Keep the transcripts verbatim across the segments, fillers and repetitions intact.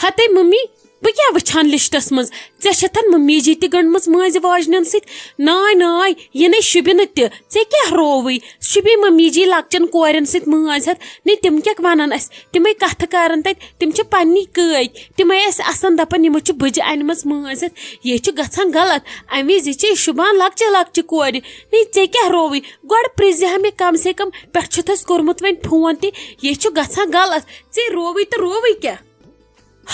ہتے mummy, بہٕ کیٛاہ وٕچھان لسٹس منٛز؟ ژےٚ چھتھن ممی جی تہِ گٔنڈمٕژ مٲنزِ واجنٮ۪ن سۭتۍ؟ ناے ناے، یہِ نے شوٗبہِ نہٕ تہِ۔ ژےٚ کیٛاہ رووٕے؟ شوٗبے ممی جی لۄکچٮ۪ن کورٮ۪ن سۭتۍ مٲنز ہٮ۪تھ؟ نے تِم کیٛاہ ونن اسہِ؟ تِمے کتھٕ کرن تتہِ، تِم چھِ پننی کٲکۍ۔ تِمے ٲسۍ آسان دپان یِمو چھِ بٕجہِ انمٕژ مٲنز ہٮ۪تھ۔ یہِ چھُ گژھان غلط۔ امہِ وِزِ چھِ شوٗبان لۄکچہِ لۄکچہِ کورِ۔ نے ژےٚ کیٛاہ رووٕے؟ گۄڈٕ پرٛژھ زِ ہا مےٚ کم سے کم، پٮ۪ٹھٕ چھُتھ اسہِ کوٚرمُت وۄنۍ فون تہِ۔ یہِ چھُ گژھان غلط۔ ژےٚ رووٕے تہٕ رووٕے کیٛاہ؟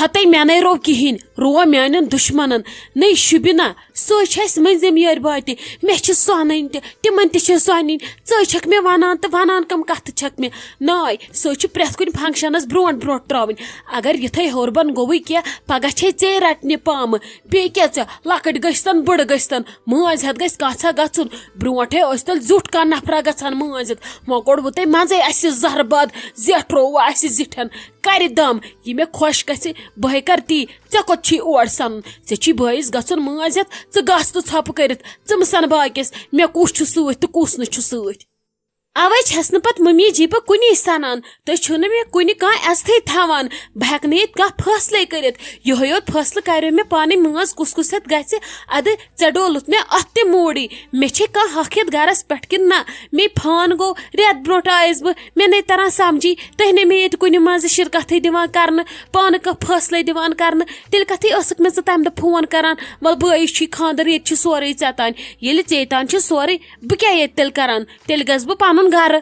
ہتے مےٚ نے رو کِہینۍ، رو میانٮ۪ن دُشمنن۔ نے شوٗبہِ نا، سۄے چھِ اسہِ مٔنزِم یٲرۍ باتہِ۔ مےٚ چھِ سۄنٕنۍ تہِ، تِمن تہِ چھِ سۄنٕنۍ۔ ژٕ چھکھ مےٚ ونان تہٕ ونان کم کتھٕ چھکھ مےٚ؟ ناے، سۄے چھِ پرٛٮ۪تھ کُنہِ فنکشنس برونٛٹھ برونٛٹھ ترٛاوٕنۍ۔ اگر یِتھے ہیوٚر بۄن گوٚوُے کینٛہہ، پگاہ چھے ژے رٹنہِ پامہٕ۔ بیٚیہِ کیٛاہ ژےٚ لۄکٕٹۍ گٔژھتن بٕڑٕ گٔژھتن، مٲنٛزِ ہٮ۪تھ گژھِ کانٛژھا گژھُن۔ برونٛٹھے ٲسۍ تیٚلہِ زیُٹھ کانٛہہ نفرا گژھان مٲنٛزِ ہٮ۪تھ۔ وۄنۍ کوٚڑوٕ تٔمۍ منٛزے اسہِ زہر باد، زیٹھرووٕ اسہِ زِٹھٮ۪ن۔ کرِ دم، یہِ مےٚ خۄش گژھِ، بہٕ ہے کرٕ تی۔ ژےٚ کوٚت چھی اور سنُن؟ ژےٚ چھی بٲیِس گژھُن مٲنٛزِ ہٮ۪تھ، ژٕ گژھ تہٕ ژھۄپہٕ کٔرِتھ، ژٕ مہٕ سن باقیس، مےٚ کُس چھُ سۭتۍ تہٕ کُس نہٕ چھُ سۭتۍ۔ اوے چھس نہٕ پتہٕ ممی جی بہٕ کُنی سنان، تُہۍ چھِو نہٕ مےٚ کُنہِ کانٛہہ عزتھٕے تھاوان۔ بہٕ ہٮ۪کہٕ نہٕ ییٚتہِ کانٛہہ فٲصلے کٔرِتھ۔ یِہوٚے یوت فٲصلہٕ کریو مےٚ پانے، مٲنٛز کُس کُس ہٮ۪تھ گژھِ۔ ادٕ ژےٚ ڈولُتھ مےٚ اتھ تہِ موٗڈٕے۔ مےٚ چھے کانٛہہ حق یتھ گرس پٮ۪ٹھ کِنہٕ نہ؟ مے فان گوٚو، رٮ۪تھ برونٛٹھ آیس بہٕ، مےٚ نے تران سمجھی، تُہۍ نے مےٚ ییٚتہِ کُنہِ منٛزٕ شرکتھٕے دِوان کرنہٕ، پانہٕ کانٛہہ فٲصلے دِوان کرنہٕ۔ تیٚلہِ کتھٕے ٲسٕکھ مےٚ ژٕ تمہِ دۄہ فون کران، ول بٲیِس چھُے خانٛدر، ییٚتہِ چھُ سورُے ژےٚ تانۍ۔ ییٚلہِ ژے تانۍ چھُ سورُے، بہٕ کیٛاہ ییٚتہِ تیٚلہِ کران؟ تیٚلہِ گژھٕ بہٕ پنُن گرٕ۔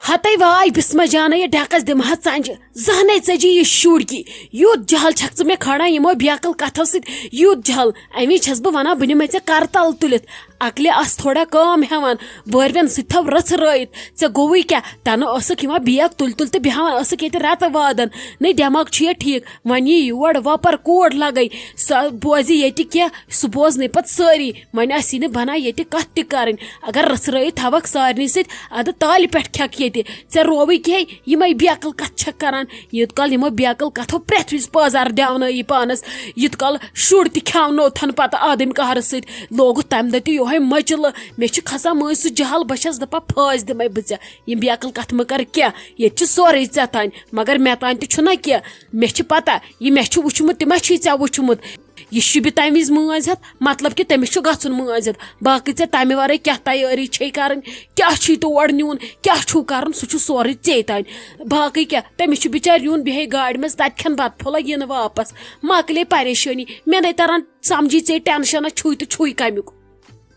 ہتے واے بسمہ جانہ، یہِ ڈٮ۪کس دِمہٕ ہا ژنجہِ، زانہٕ نے ژٔجی یہِ شُرۍ کی۔ یوٗت جہل چھکھ ژٕ مےٚ کھالان یِمو بیقل کتھو سۭتۍ، یوٗت جہل۔ امی چھس بہٕ ونان، بہٕ نِمے ژےٚ کرٕ تل تُلِتھ۔ عقلہِ آس تھوڑا کٲم ہٮ۪وان، وٲروٮ۪ن سۭتۍ تھاو رٕژ رٲیِتھ۔ ژےٚ گوٚوُے کیٛاہ؟ تنہٕ ٲسٕکھ یِوان بیگ تُلۍ تُلۍ تہٕ بیٚہوان ٲسٕکھ ییٚتہِ رٮ۪تہٕ وادن۔ نے دٮ۪ماغ چھُ یا ٹھیٖک؟ وۄنۍ یی یور وۄپر کوٹ لگے، سۄ بوزِ ییٚتہِ کینٛہہ، سُہ بوزنٕے پتہٕ سٲری۔ وۄنۍ آسی نہٕ بنان ییٚتہِ کتھ تہِ کرٕنۍ۔ اگر رٕژھرٲیِتھ تھاوکھ سارنٕے سۭتۍ، ادٕ تالہِ پٮ۪ٹھ کھٮ۪کھ ییٚتہِ۔ ژےٚ رووٕے کینٛہہ، یِمے بیقل کتھٕ چھکھ کران۔ یوٗت کال یِمو بیقل کتھو پرٛٮ۪تھ وِزِ پٲزار دیاونٲیی پانس، یوٗت کال شُر تہِ کھیاونو تھن پتہٕ آدم قہرٕ سۭتۍ۔ لوگُتھ تمہِ دۄہ تہِ یِہوے مچلہٕ۔ مےٚ چھُ کھسان مٔنٛزۍ سُہ جہل، بہٕ چھس دپان، پھٲسۍ دِمے بہٕ ژےٚ۔ یِم بیقل کتھٕ مہٕ کر کینٛہہ، ییٚتہِ چھِ سورُے ژےٚ تام، مگر مےٚ تام تہِ چھُنہ کینٛہہ۔ مےٚ چھِ پتہ، یہِ مےٚ چھُ وُچھمُت، تہِ ما چھُے ژےٚ وُچھمُت؟ یہِ شوٗبہِ تمہِ وِزِ مٲنٛزِ ہٮ۪تھ، مطلب کہِ تٔمِس چھُ گژھُن مٲنٛزِ ہٮ۪تھ۔ باقٕے ژےٚ تمہِ ورٲے کیٛاہ تیٲری چھے کرٕنۍ، کیٛاہ چھُے تور نیُن، کیٛاہ چھُو کرُن، سُہ چھُ سورُے ژے تام۔ باقٕے کیٛاہ، تٔمِس چھُ بِچارِ یُن، بیٚہے گاڑِ منٛز، تتہِ کھٮ۪ن بتہٕ پھوٚلہ، یِنہٕ واپس۔ مۄکلے پریشٲنی، مےٚ نے تران سمجھی ژے ٹینشنہ چھُے تہٕ چھُے کمیُک۔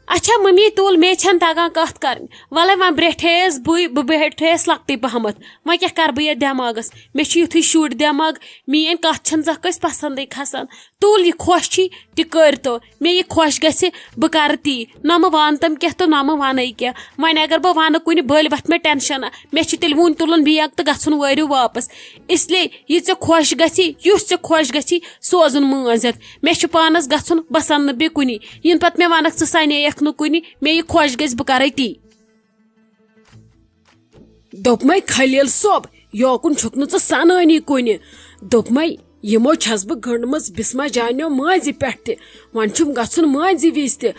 اچھا ممی، تُل، مے چھَنہٕ تگان کتھ کرٕنۍ۔ ولے وۄنۍ بیٹھیس بٕے، بہٕ بیٹھیس لۄکٹٕے پہمتھ۔ وۄنۍ کیٛاہ کرٕ بہٕ یتھ دٮ۪ماغس؟ مےٚ چھُ یُتھُے شُرۍ دٮ۪ماغ، میٲنۍ کتھ چھَنہٕ زانٛہہ کٲنٛسہِ پسندٕے کھسان۔ تُل، یہِ خۄش چھی تہِ کٔرۍ تو۔ مےٚ یہِ خۄش گژھِ، بہٕ کرٕ تی۔ نہ مہٕ وان تِم کینٛہہ تہٕ نہ مہٕ ونَے کینٛہہ۔ وۄنۍ اگر بہٕ ونہٕ کُنہِ، بٔلۍ وتھِ مےٚ ٹینشن۔ مےٚ چھُ تیٚلہِ وُنۍ تُلُن بیگ تہٕ گژھُن وٲرِو واپس۔ اس لیے یہِ ژےٚ خۄش گژھی، یُس ژےٚ خۄش گژھی، سوزُن مٲنٛزِ ہٮ۪تھ۔ مےٚ چھُ پانس گژھُن، بہٕ سنہٕ نہٕ بیٚیہِ کُنی۔ یِنہٕ پتہٕ مےٚ ونکھ، ژٕ سنییکھ نہٕ کُنہِ، مےٚ یہِ خۄش گژھِ، بہٕ کرے تی۔ دوٚپمَے خلیل صٲب، یوکُن چھُکھ نہٕ ژٕ سنٲنی کُنہِ۔ دوٚپمَے، یِمو چھَس بہٕ گٔنٛڈمٕژ بسمہ جانیو مٲنٛزِ پٮ۪ٹھ تہِ۔ وۄنۍ چھُم گژھُن مٲنٛزِ وِزِ تہِ۔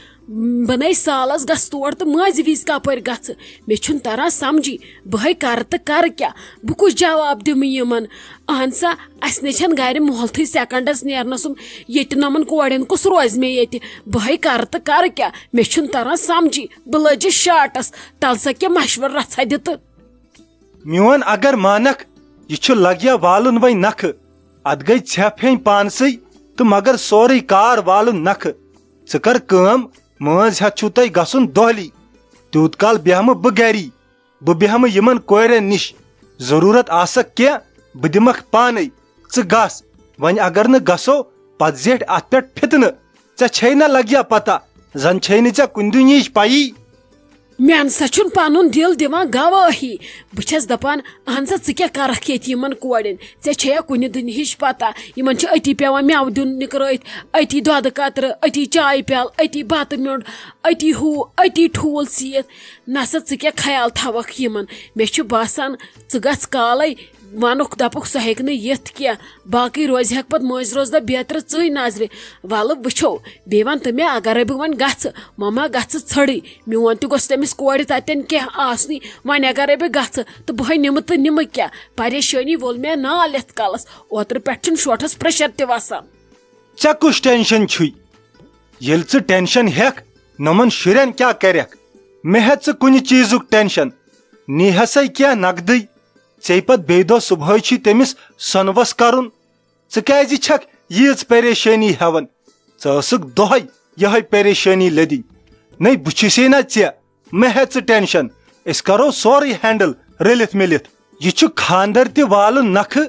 بہٕ نے سالس گژھٕ تور تہٕ مٲنٛزِ وِزِ کپٲرۍ گژھٕ؟ مےٚ چھُنہٕ تران سمجھی۔ بہٕ ہے کرٕ تہٕ کرٕ کیٛاہ؟ بہٕ کُس جواب دِمہٕ یِمن؟ اہن سا، اسہِ نے چھَنہٕ گرِ مۄہلتھٕے سیکنڈس نیرنس۔ یِم ییٚتہِ نۄمن کورٮ۪ن کُس روزِ مےٚ ییٚتہِ؟ بہٕ ہے کرٕ تہٕ کرٕ کیٛاہ؟ مےٚ چھُنہٕ تران سمجھی۔ بہٕ لٔجِس شاٹس۔ تل سا کینٛہہ مشورٕ رژھا دِ تہٕ۔ میون اگر مانکھ، یہِ چھُ لگیا والُن وۄنۍ نکھٕ۔ اتھ گٔے ژھٮ۪پھ ہیٚنۍ پانسٕے تہٕ مگر سورُے کار والُن نکھٕ۔ ژٕ کر کٲم، مٲنٛز ہٮ۪تھ چھُو تۄہہِ گژھُن دۄہلی۔ تیوٗت کال بیٚہمہٕ بہٕ گری۔ بہٕ بیٚہمہٕ یِمن کورٮ۪ن نِش۔ ضروٗرت آسکھ کینٛہہ، بہٕ دِمکھ پانے۔ ژٕ گژھ۔ وۄنۍ اگر نہٕ گژھو، پتہٕ زیٹھۍ اتھ پٮ۪ٹھ فتنہٕ۔ ژےٚ چھے نہ لگیا پتہ، زن چھے نہٕ ژےٚ کُنہِ دُنیہٕچ پیی۔ مےٚ نسا چھُنہٕ پنُن دِل دِوان گوٲہی۔ بہٕ چھَس دپان، اہن سا، ژٕ کیٛاہ کرکھ ییٚتہِ یِمن کورٮ۪ن؟ ژےٚ چھےٚ یا کُنہِ دُنیہٕچ پتہ؟ یِمن چھُ أتی پٮ۪وان مٮ۪وٕ دیُن نِکرٲیِتھ، أتی دۄدٕ قطرٕ، أتی چایہِ پیالہٕ، أتی بتہٕ میوٚنٛڈ، أتی ہُہ، أتی ٹھوٗل سِیِتھ۔ نسا، ژٕ کیٛاہ خیال تھاوکھ یِمن؟ مےٚ چھُ باسان، ژٕ گژھ کالے ونُکھ دپُکھ سۄ ہیٚکہِ نہٕ یِتھ کینٛہہ، باقٕے روزِ ہیٚکھ پتہٕ مٲنٛزِ روزدہ بیترِ ژٕے نظرِ۔ ولہٕ وٕچھو، بیٚیہِ ون تہٕ مےٚ، اگرے بہٕ وۄنۍ گژھٕ، مما گژھٕ ژھٔڑٕے، میون تہِ گوٚژھ تٔمِس کورِ تتٮ۪ن کینٛہہ آسنُے۔ وۄنۍ اگرے بہٕ گژھٕ تہٕ بہے نِمہٕ تہٕ نِمہٕ کیٛاہ؟ پریشٲنی وول مےٚ نال یتھ کالس، اوترٕ پٮ۪ٹھ چھُنہٕ شوٹھس پریشر تہِ وسان۔ ژےٚ کُس ٹینشن چھُے؟ ییٚلہِ ژٕ ٹینشن ہیٚکھ، نۄمن شُرٮ۪ن کیٛاہ کرکھ؟ مےٚ ہیٚہ ژٕ کُنہِ چیٖزُک ٹینشن، نی ہسے کینٛہہ نقدٕے۔ ژےٚ پتہٕ بیٚیہِ دۄہ صبحٲے چھُے تٔمِس سۄنوس کرُن۔ ژٕ کیازِ چھکھ ییٖژ پریشٲنی ہیوان؟ ژٕ ٲسٕکھ دۄہے یِہے پریشٲنی لٔدٕنۍ۔ نَے بہٕ چھُسے نا ژےٚ، مہ ہےٚ ژٕ ٹینشن۔ أسۍ کرو سورُے ہینڈل رٔلِتھ مِلِتھ۔ یہِ چھُ خاندر تہِ والُن نکھٕ،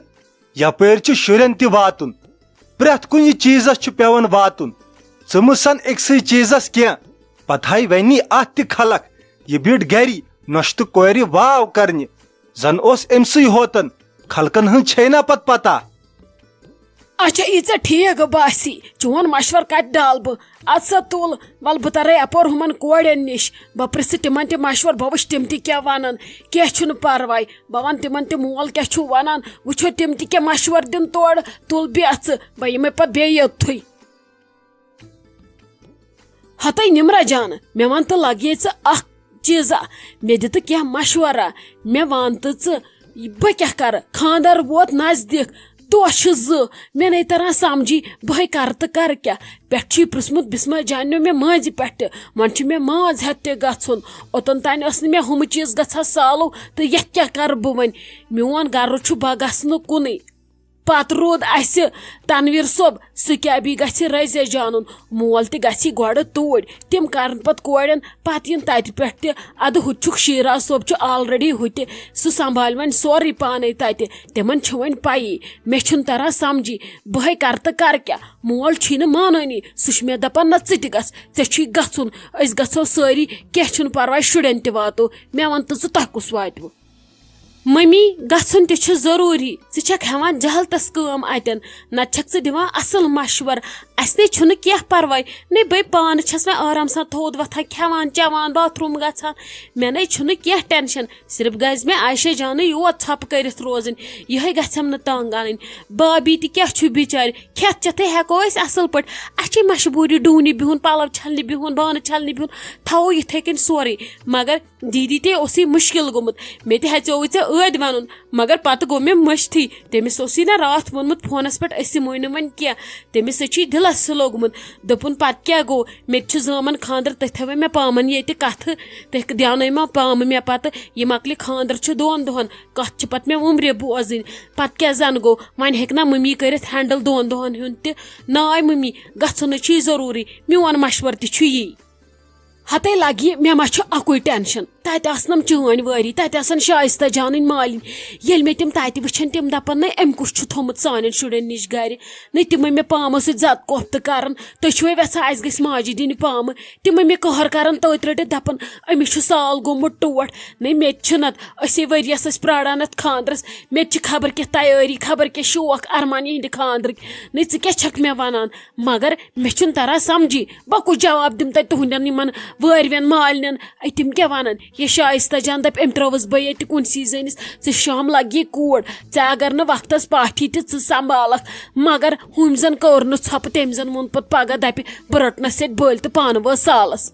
یپٲرۍ چھُ شُرٮ۪ن تہِ واتُن۔ پرٛٮ۪تھ کُنہِ چیٖزس چھُ پٮ۪وان واتُن۔ ژٕ مہٕ سن أکسٕے چیٖزس کینٛہہ۔ پتہٕ ہاے ونی اتھ تہِ خلق، یہِ بیٖٹھ گری نۄشہِ تہٕ کورِ واو کرنہِ۔ زن اوس أمسٕے ہوتن، خلقن ہٕنٛز چھے نا پتہٕ پتہ۔ اچھا، یہِ ژےٚ ٹھیٖک باسی، چون مشور کتہِ ڈال بہٕ؟ اد سا تُل، ول بہٕ ترے اپور ہُمن کورٮ۪ن نِش، بہٕ پرژھٕ تِمن تہِ مشور، بہٕ وٕچھٕ تِم تہِ کیٛاہ ونان۔ کینٛہہ چھُنہٕ پرواے، بہٕ ونہٕ تِمن تہِ مول کیٛاہ چھُ ونان، وٕچھو تِم تہِ کیٛاہ مشور دِن تورٕ۔ تُل بیٚہہ ژٕ، بہٕ یِمے پتہٕ بیٚیہِ یوٚتتھٕے۔ ہتے نمرہ جان، مےٚ ون تہٕ لگے ژٕ اکھ چیٖزا، مےٚ دِ تہٕ کینٛہہ مشورہ۔ مےٚ ون تہٕ ژٕ، بہٕ کیٛاہ کرٕ؟ خاندر ووت نزدیٖک، دۄہ چھِ زٕ، مےٚ نے تران سمجھی، بہٕ ہے کرٕ تہٕ کرٕ کیٛاہ؟ پٮ۪ٹھ چھُے پرٛژھمُت بسمہ جانیو مےٚ مٲنٛزِ پٮ۪ٹھ تہِ، وۄنۍ چھُ مےٚ مٲنٛز ہٮ۪تھ تہِ گژھُن۔ اوٚتن تانۍ ٲس نہٕ مےٚ ہُمہٕ چیٖز گژھان سالو، تہٕ یتھ کیٛاہ کرٕ بہٕ وۄنۍ؟ میون گرٕ چھُ بہ گژھنہٕ کُنُے۔ پتہٕ روٗد اسہِ تنویر صٲب، سُہ کیٛاہ بیٚیہِ گژھِ رزیا جانُن، مول تہِ گژھِ گۄڈٕ توٗرۍ۔ تِم کرن پتہٕ کورٮ۪ن، پتہٕ یِن تتہِ پٮ۪ٹھ تہِ۔ ادٕ ہُتہِ چھُکھ شیراز صٲب چھُ already ہُتہِ، سُہ سنبھالہِ وۄنۍ سورُے پانے تتہِ۔ تِمن چھِ وۄنۍ پیی، مےٚ چھُنہٕ تران سمجھی، بہے کرٕ تہٕ کرٕ کیٛاہ؟ مول چھُے نہٕ مانٲنی، سُہ چھُ مےٚ دپان، نہ ژٕ تہِ گژھ، ژےٚ چھُے گژھُن، أسۍ گژھو سٲری، کینٛہہ چھُنہٕ پرواے، شُرٮ۪ن تہِ واتو۔ مےٚ ون تہٕ ژٕ، تۄہہِ کُس واتوٕ؟ ممی، گژھُن تہِ چھُ ضروٗری۔ ژٕ چھکھ ہٮ۪وان جہالتس کٲم اتٮ۪ن، نتہٕ چھکھ ژٕ دِوان اصل مشور۔ اسہِ نے چھُنہٕ کینٛہہ پرواے، نے بے پانہٕ چھس وۄنۍ آرام سان تھوٚد وۄتھان، کھٮ۪وان چٮ۪وان، باتھ روٗم گژھان۔ مےٚ نے چھُنہٕ کینٛہہ ٹینشن، صرف گژھِ مےٚ عایشہ جانٕے یوت ژھۄپہٕ کٔرِتھ روزٕنۍ، یِہے گژھٮ۪م نہٕ تنگ انٕنۍ۔ بابی تہِ کیٛاہ چھُ بِچارِ، کھٮ۪تھ چٮ۪تھٕے ہٮ۪کو أسۍ اصل پٲٹھۍ، اسہِ چھے مشبوٗری ڈوٗنہِ بِہُن، پلو چھلنہِ بِہُن، بانہٕ چھلنہِ بِہُن، تھاوو یِتھے کٔنۍ سورُے۔ مگر دیٖدی تے اوسُے مُشکِل گوٚمُت۔ مےٚ تہِ ہیژیووُے ژےٚ ٲدۍ وَنُن، مگر پتہٕ گوٚو مےٚ مٔشتھٕے۔ تٔمِس اوسُے نہ راتھ ووٚنمُت فونس پٮ۪ٹھ، أسۍ یِموے نہٕ وۄنۍ کینٛہہ۔ تٔمِس سۭتۍ چھُے دِلس لوٚگمُت۔ دوٚپُن، پتہٕ کیٛاہ گوٚو؟ مےٚ تہِ چھُ زٲمن خانٛدر، تٔتھۍ تھٲوے مےٚ پامن ییٚتہِ کتھٕ۔ تُہۍ دیاونٲیمو پامہٕ مےٚ پتہٕ، یہِ مۄکلہِ خانٛدر چھُ دۄن دۄہن، کتھ چھِ پتہٕ مےٚ وُمرِ بوزٕنۍ۔ پتہٕ کیٛاہ زن گوٚو؟ وۄنۍ ہیٚکہِ نا مٔمی کٔرِتھ ہینڈل دۄن دۄہن ہُنٛد تہِ؟ ناے مٔمی، گژھُن نہٕ چھُے ضروٗری، میون مشورٕ تہِ چھُ یی۔ ہتے لگہِ مےٚ ما چھُ اکُے ٹینشن، تتہِ آسنم چٲنۍ وٲری، تتہِ آسن شایستہ جانٕنۍ مالِنۍ۔ ییٚلہِ مےٚ تِم تتہِ وٕچھن، تِم دپن، نہ أمۍ کُس چھُ تھوٚمُت سانٮ۪ن شُرٮ۪ن نِش گرِ؟ نہ تِمے مےٚ پامس سۭتۍ زد کوفتہٕ کران۔ تُہۍ چھِوے وٮ۪ژھان اسہِ گژھِ ماجہِ دِنہِ پامہٕ؟ تِمے مےٚ قہر کران تٔتۍ رٔٹِتھ دپان، أمِس چھُ سال گوٚمُت ٹوٹھ۔ نہ مےٚ تہِ چھُنہٕ اتھ، أسے ؤریس ٲسۍ پراران اتھ خاندرس، مےٚ تہِ چھِ خبر کیٛاہ تیٲری، خبر کیٛاہ شوق ارمان یِہنٛدِ خاندرٕکۍ۔ نہ ژٕ کیٛاہ چھکھ مےٚ ونان؟ مگر مےٚ چھُنہٕ تران سمجھی، بہٕ کُس جواب دِمہٕ تتہِ تُہنٛدٮ۪ن یِمن وٲرۍوٮ۪ن مالِنٮ۪ن؟ اے، تِم کیٛاہ ونن؟ یہِ شایستہ جان دپہِ، أمۍ ترٲوٕس بہٕ ییٚتہِ کُنسٕے زٔنِس، ژٕ شام لگی کوٗر، ژےٚ اگر نہٕ وقتس پاٹھی تہِ ژٕ سنبھالکھ۔ مگر ہُمۍ زن کٔر نہٕ ژھۄپہٕ، تٔمۍ زن ووٚن پتہٕ پگاہ، دپہِ، بہٕ رٔٹنس سیٚدِ بٔلۍ تہٕ پانہٕ وٲژ سالس۔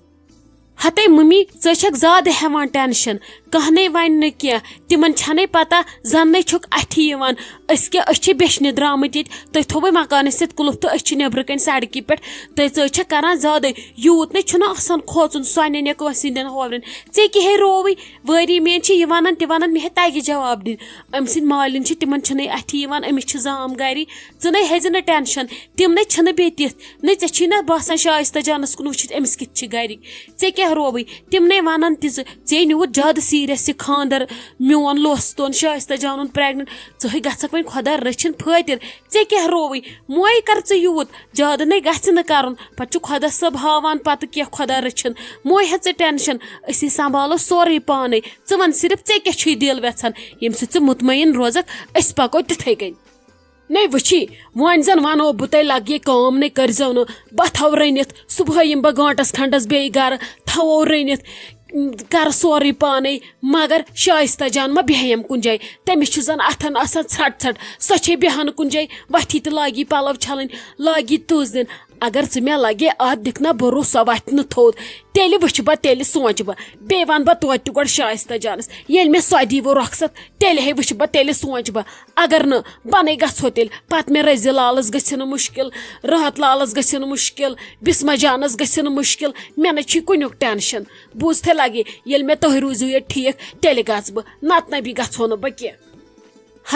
ہتے ممی، ژٕ چھکھ زیادٕ ہٮ۪وان ٹینشن، کانٛہہ نے ونہِ نہٕ کینٛہہ، تِمن چھنے پتہ، زن نے چھُکھ اتھی یِوان۔ أسۍ کیٛاہ، أسۍ چھِ بیچھنہِ درٛامٕتۍ ییٚتہِ، تُہۍ تھووے مکانس سۭتۍ کُلُف تہٕ أسۍ چھِ نیبرٕ کنہِ سڑکہِ پٮ۪ٹھ، تہٕ ژٕ چھکھ کران زیادے، یوٗت نے چھُنہٕ آسان کھوژُن سۄنہِ یا کٲنٛسہِ ہٕنٛدٮ۪ن ہوورٮ۪ن۔ ژےٚ کیٛاہ ہے رووٕے؟ وٲری میٲنۍ چھِ یہِ ونان تہِ ونان، مےٚ ہے تگہِ جواب دِنۍ۔ أمۍ سٕنٛدۍ مالِنۍ چھِ، تِمن چھِنہٕ اتھی یِوان، أمِس چھِ زام گری، ژٕ نے ہیزِ نہٕ ٹینشن، تِم نے چھِنہٕ بیٚیہِ تِتھ، نے ژےٚ چھی نہ باسان شایستہ جانس کُن وٕچھِتھ أمِس کِتھ چھِ گرِکۍ؟ ژےٚ کیٛاہ رووٕے؟ تِم نے ونان تہِ زِ ژےٚ نیوٗتھ زیادٕ سیریس یہِ خاندر، میون لوس تون شایستہ جانُن پریگننٹ، ژٕ ہے گژھکھ وۄنۍ خۄدا رٔچھِنۍ فٲطر۔ ژےٚ کیٛاہ رووٕے؟ موے کر ژٕ یوٗت زیادٕ نے گژھِ نہٕ کرُن، پتہٕ چھُ خۄدا صٲب ہاوان پتہٕ کیٛاہ خۄدا رٔچھِنۍ۔ موے ہے ژٕ ٹینشن، أسی سنبھالو سورُے پانے۔ ژٕ ون صرف ژےٚ کیٛاہ چھُے دِل وٮ۪ژھان، ییٚمہِ سۭتۍ ژٕ مطمعین روزکھ، أسۍ پکو تِتھے کٔنۍ۔ نے وٕچھی، وۄنۍ زن ونو بہٕ تۄہہِ، لگہِ کٲم نے کٔرزیو نہٕ، بہٕ تھاوٕ رٔنِتھ، صبحٲے یِمہٕ بہٕ گٲنٹس کھنڈس بیٚیہِ گرٕ، تھاوو رٔنِتھ۔ کرٕ سورُے پانے، مگر شایستہ جان ما بیہیم کُنہِ جایہِ؟ تٔمِس چھُ زن اتھن آسان ژھرٹ ژھرٹ، سۄ چھے بیہان کُنہِ جایہِ، وتھی تہٕ لاگی پلو چھلٕنۍ، لاگی تٕژھ دِنۍ۔ اگر ژٕ مےٚ لگے اتھ دِکھ نا بروسہٕ، سۄ وتھِ نہٕ تھوٚد، تیٚلہِ وٕچھِ بہٕ، تیٚلہِ سونچہِ بہٕ۔ بیٚیہِ ونہٕ بہٕ توتہِ تہِ گۄڈٕ شایستہ جانس، ییٚلہِ مےٚ سۄ دی وۄنۍ رۄخصت، تیٚلہِ ہے وٕچھِ بہٕ، تیٚلہِ سونچہِ بہٕ۔ اگر نہٕ، بنے گژھو تیٚلہِ۔ پتہٕ مےٚ رزِ لالس گژھِ نہٕ مُشکل، راحت لالس گژھِ نہٕ مُشکل، بسمہ جانس گژھِ نہٕ مُشکل۔ مےٚ نہ چھُے کُنیُک ٹینشن۔ بوٗزتھے لگہِ، ییٚلہِ مےٚ تُہۍ روٗزِو ییٚتہِ ٹھیٖک، تیٚلہِ گژھٕ بہٕ، نتہٕ نہ بیٚیہِ گژھو نہٕ بہٕ کینٛہہ۔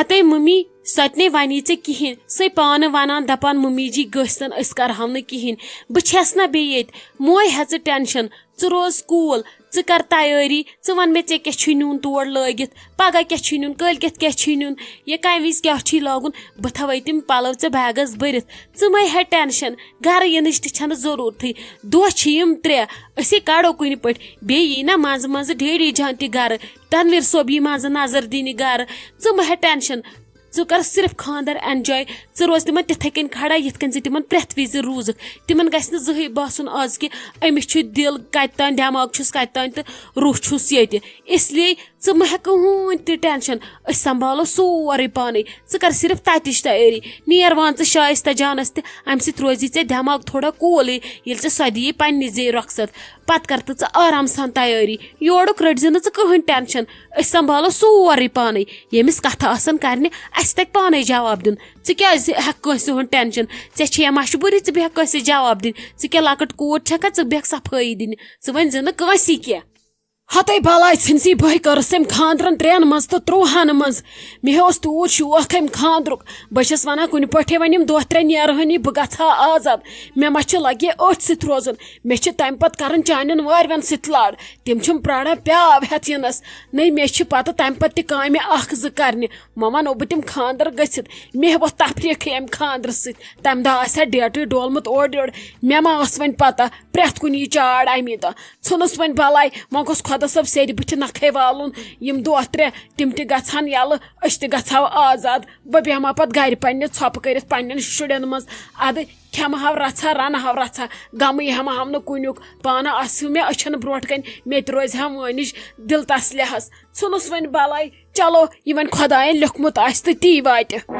ہتے ممی، سۄ تہِ نے ونی ژےٚ کِہینۍ۔ سۄے پانہٕ ونان، دپان، ممی جی گٔژھۍ تن، أسۍ کرہو نہٕ کِہینۍ۔ بہٕ چھس نہ بیٚیہِ ییٚتہِ، موے ہیٚژٕ ٹینشن۔ ژٕ روز cool، ژٕ کر تیٲری، ژٕ ون مےٚ ژےٚ کیٛاہ چھُے نیُن تور لٲگِتھ، پگاہ کیٛاہ چھُے نیُن، کٲلۍ کٮ۪تھ کیٛاہ چھُے نیُن، یا کمہِ وِزِ کیٛاہ چھُے لاگُن۔ بہٕ تھاوے تِم پلو ژےٚ بیگس بٔرِتھ، ژٕ مہ ہےٚ ٹینشن۔ گرٕ یِنٕچ تہِ چھنہٕ ضروٗرتھٕے، دۄہ چھِ یِم ترٛےٚ، أسے کڑو کُنہِ پٲٹھۍ۔ بیٚیہِ یی نہ منٛزٕ منٛزٕ ڈیڈی جان تہِ گرٕ، تنویر صٲب یی منٛزٕ نظر دِنہِ گرٕ۔ ژٕ مہ ہےٚ ٹینشن، ژٕ کر صرف خاندر enjoy۔ ژٕ روز تِمن تِتھے کٔنۍ کھڑا، یِتھ کٔنۍ ژٕ تِمن پرٛٮ۪تھ وِزِ روٗزکھ۔ تِمن گژھِ نہٕ زٕہٕے باسُن آز کہِ أمِس چھُ دِل کتہِ تام، دٮ۪ماغ چھُس کتہِ تام تہٕ روح چھُس ییٚتہِ۔ اس لیے ژٕ مہ ہےٚ کٕہٕنۍ تہِ ٹینشن، أسۍ سنبھالو سورُے پانے۔ ژٕ کر صرف تتِچ تیٲری، نیر وان ژٕ شایستہ جانس تہِ، امہِ سۭتۍ روزی ژےٚ دٮ۪ماغ تھوڑا cool۔ ییٚلہِ ژےٚ سۄ دِیی پننہِ زیٚیہِ رۄخصت، پتہٕ کر تہٕ ژٕ آرام سان تیٲری۔ یورُک رٔٹۍ زِ نہٕ ژٕ کٕہٕنۍ ٹینشن، أسۍ سنبھالو سورُے پانے۔ ییٚمِس کتھٕ آسن کرنہِ، اسہِ تگہِ پانے جواب دیُن۔ ژٕ کیازِ ہٮ۪کھ کٲنٛسہِ ہُنٛد ٹینشن؟ ژےٚ چھےٚ یا مجبوٗری ژٕ بیٚہکھ کٲنٛسہِ جواب دِنہِ؟ ژٕ کیٛاہ لۄکٕٹ کوٗر چھکھا ژٕ بیٚہکھ صفٲیی دِنہِ؟ ژٕ ؤنۍ زِ نہٕ کٲنٛسی کینٛہہ۔ ہتے بلاے ژھٕنسی بہٕ کٔرٕس أمۍ خانٛدرن ترٛٮ۪ن منٛز تہٕ ترٛوہن منٛز۔ مےٚ اوس تیوٗت شوق أمۍ خانٛدرُک۔ بہٕ چھَس وَنان کُنہِ پٲٹھۍ وۄنۍ یِم دۄہ ترٛےٚ نیرہٲنی بہٕ گژھٕ ہا آزاد۔ مےٚ ما چھِ لگہِ أتھۍ سۭتۍ روزُن۔ مےٚ چھِ تَمہِ پتہٕ کَرُن چانٮ۪ن وارٮ۪ن سۭتۍ لڑ۔ تِم چھِم پرٛاران پیٛاو ہٮ۪تھ یِنَس۔ نٔے مےٚ چھِ پتہٕ تَمہِ پتہٕ تہِ کامہِ اکھ زٕ کرنہِ۔ مہ وَنو بہٕ تِم خانٛدر گٔژھِتھ۔ مےٚ ووٚتھ تفریٖقٕے اَمہِ خانٛدرٕ سۭتۍ۔ تَمہِ دۄہ آسہِ ہا ڈیٹٕے ڈولمُت اورٕ یورٕ۔ مےٚ ما ٲس وۄنۍ پتہ؟ پرٛٮ۪تھ کُنہِ یہِ چاڑ اَمی دۄہ۔ ژھٕنُس وۄنۍ بلاے، وۄنۍ گوٚژھ خۄدا صٲب سیرِ بٕتھِ نکھے والُن۔ یِم دۄہ ترٛےٚ تِم تہِ گژھن یَلہٕ، أسۍ تہِ گژھو آزاد۔ بہٕ بیٚہمہٕ ہا پتہٕ گرِ پننہِ ژھۄپہٕ کٔرِتھ پننٮ۪ن شُرٮ۪ن منٛز۔ اَدٕ کھٮ۪مہٕ ہاو رژھا، رنہٕ ہاو رژھا، غمٕے ہٮ۪مہٕ ہاو نہٕ کُنیُک۔ پانہٕ آسِو مےٚ أچھن برونٛٹھ کنہِ، مےٚ تہِ روزِ ہا وٲنِج دِل تسلہِ حظ۔ ژھٕنُس وۄنۍ بلاے، چلو، یہِ وۄنۍ خۄداین لیوٚکھمُت آسہِ تہٕ تی واتہِ۔